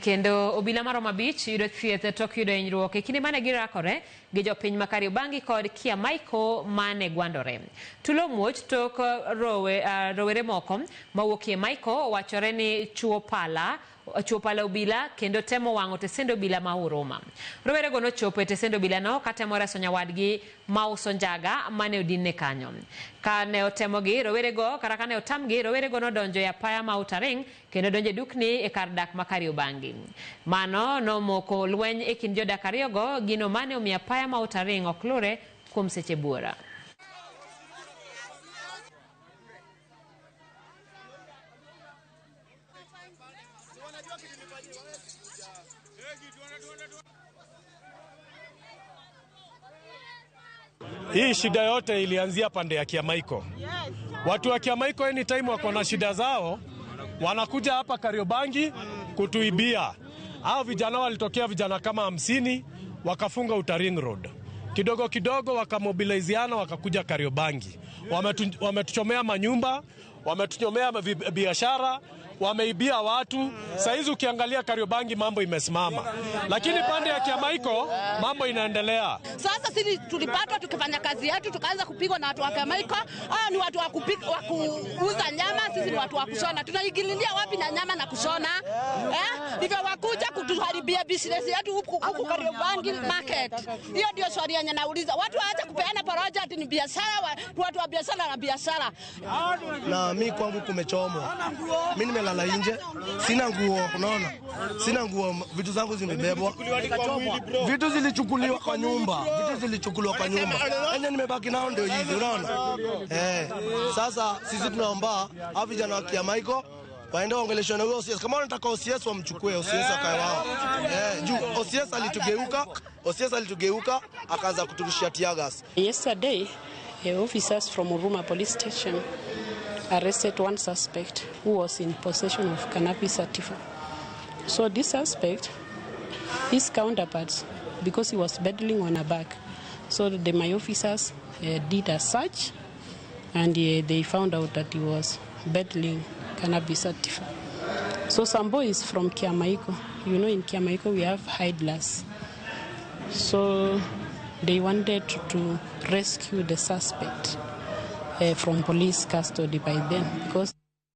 Kendo obila maromo 5 yudo thieth tok yudo hinyruok e kinde mane girakore gi jopiny ma Kariobangi kod Kiamaiko mane gwandore. Tulo muoch tok rowere moko mawuok Kiamaiko wachore ni chuo pala obila kendo temo wang'o tesend obila ma Huruma. Rowerego nochopo e tesend obilano katemo reso nyawadgi mauso njaga mane odinne kanyo. Kane otemogi rowerego kata kane otamgi rowerego nodonjo e apaya ma Utaring kendo donjo e dukni e kar dak ma Kariobangi. Mano nomoko lweny e kind jodak ariyogo, gino mane omiyo apaya ma Utaring ok lure kuom seche buora. Hii shida yote ilianzia pande ya Kiamaiko. Watu wa Kiamaiko anytime wako na shida zao wanakuja hapa Kariobangi kutuibia. Hao vijana walitokea vijana kama 50 wakafunga Utaring Road. Kidogo kidogo wakamobiliziana wakakuja Kariobangi. Wametuchomea manyumba, wametuchomea biashara, wameibia watu. Saizi ukiangalia Kariobangi mambo imesimama. Lakini pande ya Kiamaiko mambo inaendelea. Sasa sisi tulipatwa tukifanya kazi yetu tukaanza kupigwa na watu wa Kiamaiko. Hao ni watu wa kuuza nyama, sisi ni watu wa kushona. Tunaingililia wapi na nyama na kushona? Ndivyo wakuja kutuharibia business yetu huku Kariobangi market. Hiyo ndio swali yenye nauliza. Watu waache kupeana poroja ati ni biashara, watu wa biashara na biashara. Na mimi kwangu kumechomwa. Mimi nimelala nje, sina nguo, unaona? Sina nguo, vitu zangu zimebebwa. Vitu zilichukuliwa kwa nyumba, vitu zilichukuliwa kwa nyumba. Yenye nimebaki nao ndio hizi, unaona? Sasa sisi tunaomba hao vijana wa Kiamaiko waende waongeleshwe na OCS. Kama wanataka OCS wamchukue OCS akae wao. Juu OCS alitugeuka akaanza kuturushia tear gas. Yesterday, officers from Huruma Police Station arrested one suspect who was in possession of cannabis sativa. So this suspect, his counterparts, because he was peddling on a bag, so my officers did a search and they found out that he was peddling cannabis sativa. So some boys from Kiamaiko, you know, in Kiamaiko we have idlers. So they wanted to rescue the suspect from police custody by then, because